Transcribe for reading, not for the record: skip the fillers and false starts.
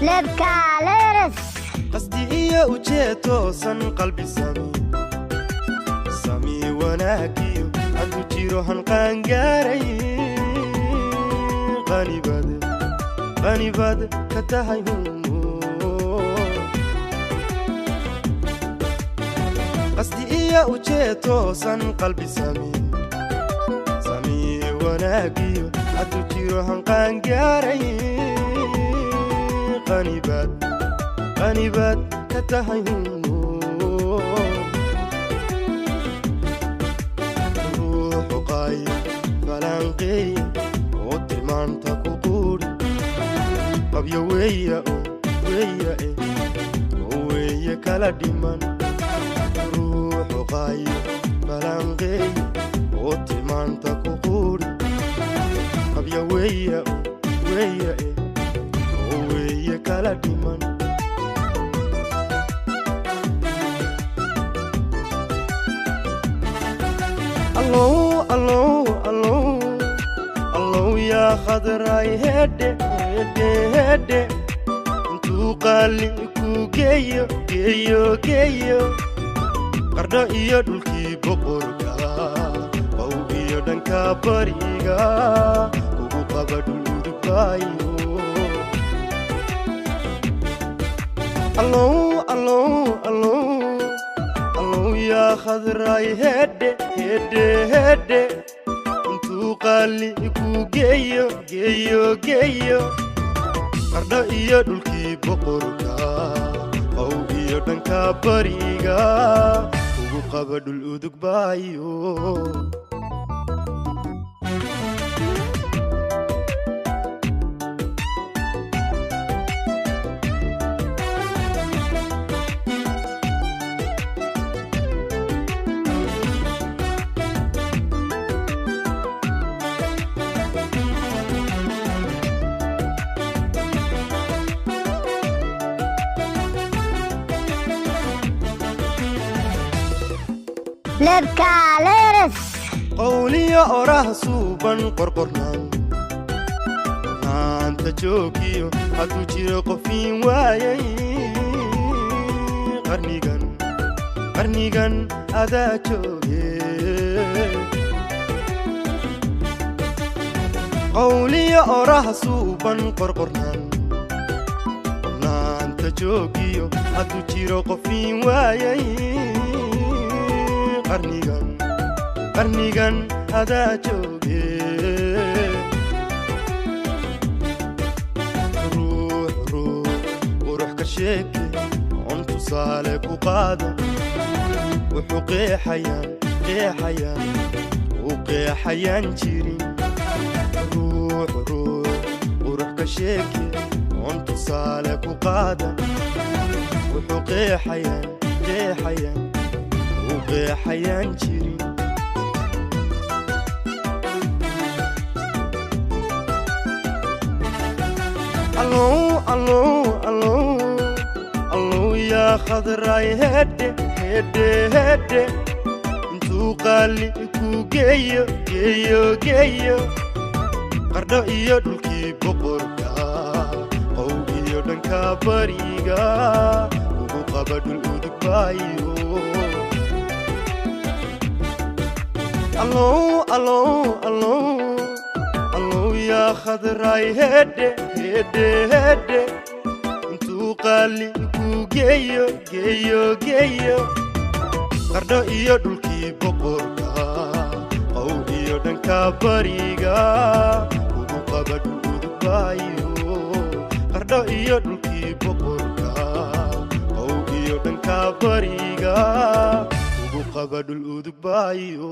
Lebka Leres. Qasdi iyo ujeed toosan, qalbi sami sami wanaagiyo hadduu jiro hanqaangaaray, qanibad qanibad ka tahay humo. Qasdi iyo ujeed toosan, qalbi sami sami wanaagiyo hadduu jiro hanqaangaaray, qanibad qanibad ka tahay humo. Ruuxu qaayo falanqeey oo tilmaanta ku quuri, qabyo weeya oo weeya eh oo weeye kala dhiman. Ruuxu qaayo falanqeey oo tilmaanta ku quuri, qabyo weeya oo weeya eh oo weeye kala dhiman. Allow allow allow allow yaa khadray, hedhe hedhe hedhe, intuu qaali ku geeyo geeyo geeyo qardho iyo dhulkii boqorka, qow iyo dhanka bariga kugu qaba dhul udugaayo. Allow allow allow allow yaa khadray, hedhe hedhe hedhe, intuu qaali ku geeyo geeyo geeyo qardho iyo dhulkii boqorka, qow iyo dhanka bariga ugu qaba dhul udug baayo. Lebka Leres. Qowliyo oraah suuban, qorqornaan naanta joogiyo hadduu jiro qofiin waayay, qarnigan qarnigan adaa jooge. Qowliyo oraah suuban, qorqornaan naanta joogiyo hadduu jiro qofiin waayay, qarnigan qarnigan adaa jooge. Ruux ruux qurux ka sheeke on tusaale ku qaada, wuxuu qeexayaan qeexayaan uu qeexayaan jirin. Ruux ruux qurux ka sheeke on tusaale ku qaada, wuxuu qeexayaan qeexayaan uu qeexayaan jirin. Allow allow allow allow yaa khadray, hedhe hedhe hedhe, intuu qaali ku geeyo geeyo geeyo qardho iyo dhulkii boqorka, qow iyo dhanka bariga ugu qaba dhul udug baayo. Allow allow allow allow yaa khadray, hedhe hedhe hedhe, intuu qaali ku geeyo geeyo geeyo qardho iyo dhulkii boqorka, qow iyo dhanka bariga ugu qaba dhul udug baayo. Qardho iyo dhulkii boqorka, qow iyo dhanka bariga ugu qaba dhul udug baayo.